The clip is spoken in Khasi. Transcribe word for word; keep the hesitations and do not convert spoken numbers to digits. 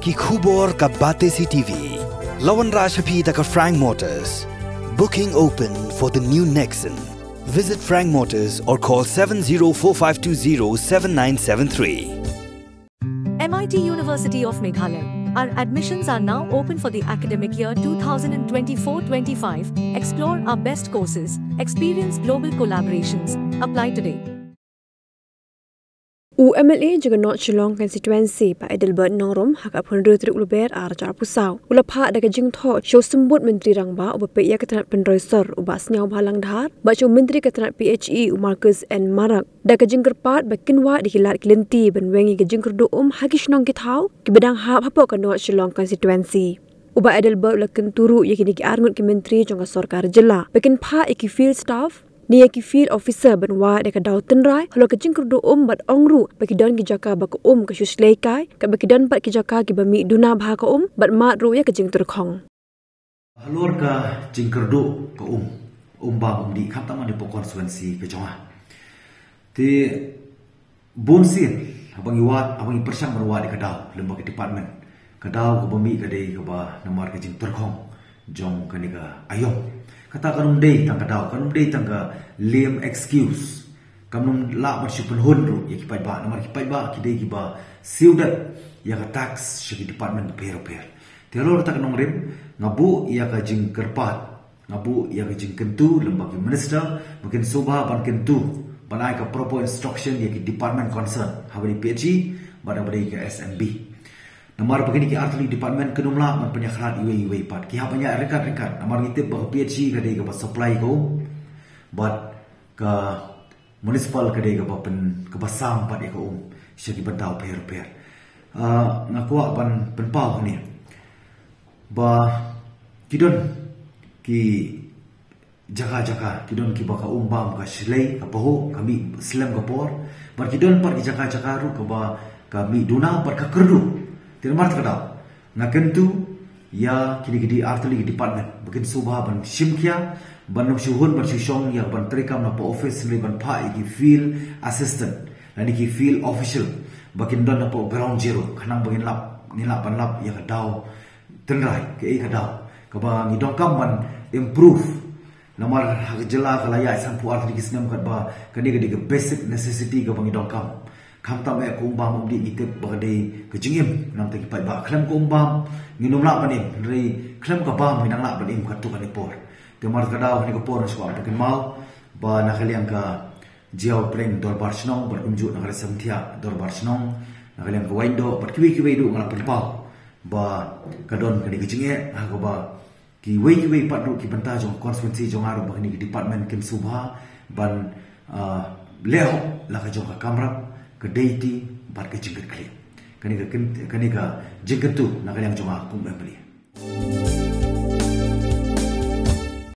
Ki khubor ka Batesi T V. La wanrah sha phi da ka Frank Motors. Booking open for the new Nexon. Visit Frank Motors or call seven zero four five two zero seven nine seven three. M I T University of Meghalaya. Our admissions are now open for the academic year twenty twenty-four twenty-five. Explore our best courses, experience global collaborations. Apply today. U M L A jong ka North Shillong Constituency, Bah Adelbert Nongrum, ha ka hynriew tarik Lber ar hajar arphew saw, u la phah da ka jingthoh sha u Symbud Myntri Rangbah uba peit ïa ka tnat pynroi sor, u Bah Sniawbhalang Dhar, bad sha u Myntri ka tnat P H E, u Marcuise N Marak, da ka jingkyrpad ba kin wad ïa ki lad ki lynti ban weng ïa ka jingkyrduh um ha ki shnong ki thaw kiba dang hap hapoh ka North Shillong Constituency. U Bah Adelbert u la kyntu ruh ïa kine ki arngut ki myntri jong ka sorkar jylla ba kin phah ïa ki field staff ne ïa ki field officer ban wad ïa ka daw tynrai halor ka jingkyrduh um, bad ong ruh ba ki don ki jaka ba ka um ka shu shlei kai, katba ki don pat ki jaka kiba mih duna bha ka um bad mad ruh ïa ka jingtyrkhong. Halor ka jingkyrduh ka um, um bam um dih, khamtam hangne hapoh constituency ka jong nga. Te bun sien haba ngi wad, haba ngi pyrshang ban wad ïa ka daw lem bad ki department, ka daw kaba mih ka dei kaba namar ka jingtyrkhong jong kane ka aïom. Kata kan ym dei tang ka daw, kan ym dei tang ka lame excuse. Kan ym lah ban shu pynhun ruh ïa ki paidbah, namar ki paidbah ki dei kiba siew dep ïa ka tax sha ki department bapher bapher. Te halor kata ka nongrim, nga buh ïa ka jingkyrpad, nga buh ïa ka jingkyntu lem bad ki minister ba kin sngewbha ban kyntu, ban ai ka proper instruction ïa ki department concern, haba dei P H E bad haba dei ka S M B. Namar ba kine ki artylli department kin ym lah ban pynïakhlad iwei iwei pat, ki hap ban ïaid ryngkat ryngkat. Namar ngi tip ba ka P H E ka dei kaba supply ka um, bad ka municipal ka dei kaba pyn, kaba sam pat ïa ka um sha ki bynta bapher bapher. Ah, nga kwah ban pynpaw hangne ba ki don ki jaka jaka, ki don kiba ka um bam ka shlei, ka pahuh, ka mih slem ka por. Bad ki don pat ki jaka jaka ruh kaba ka mih duna bad ka kyrduh. Te namar kata ka daw nga kyntu ïa kine ki di, artylli ki department ba kin sngewbha ban shim khia, ban ym shu hun ban shu shong ïa ka ban treikam na poh office, hynrei ban phah ïa ki field assistant lane ki field official ba kin don na poh ground zero, khnang ba ngin lap, ngin lah ban lap ïa ka daw tynrai, kaei ka daw kaba ngi donkam ban improve. Namar ha ka jylla ka la ïaid sanphew ar tylli ki snem, katba kane ka dei ka basic necessity kaba ngi donkam. Khamtam eh ka um bam um dih, ngi tip ba ka dei ka jingim na ka bynta ki paidbah. Khlem ka um bam ngin ym lah ban im, hynrei khlem ka bam ngin nang lah ban im katto katne por. Te namar kata ka daw kane ka por nga sngewbha ban kynmaw ba na ka liang ka Jaiaw Pdeng Dorbar Shnong bad kumjuh na ka Rysenthiah Dorbar Shnong, na ka liang ka Waindoh bad kiwei kiwei ruh nga la pynpaw ba ka don kane ka jingeh, ha kaba kiwei kiwei pat ruh ki bynta jong ka constituency jong nga ruh ba kine ki department kin sngewbha ban, ah, leh hok la ka jong ka kamram, ka deiti bad ka jingkitkhlieh. Kane ka kin, kane ka jingkyntu na ka liang jong nga kum u M L A.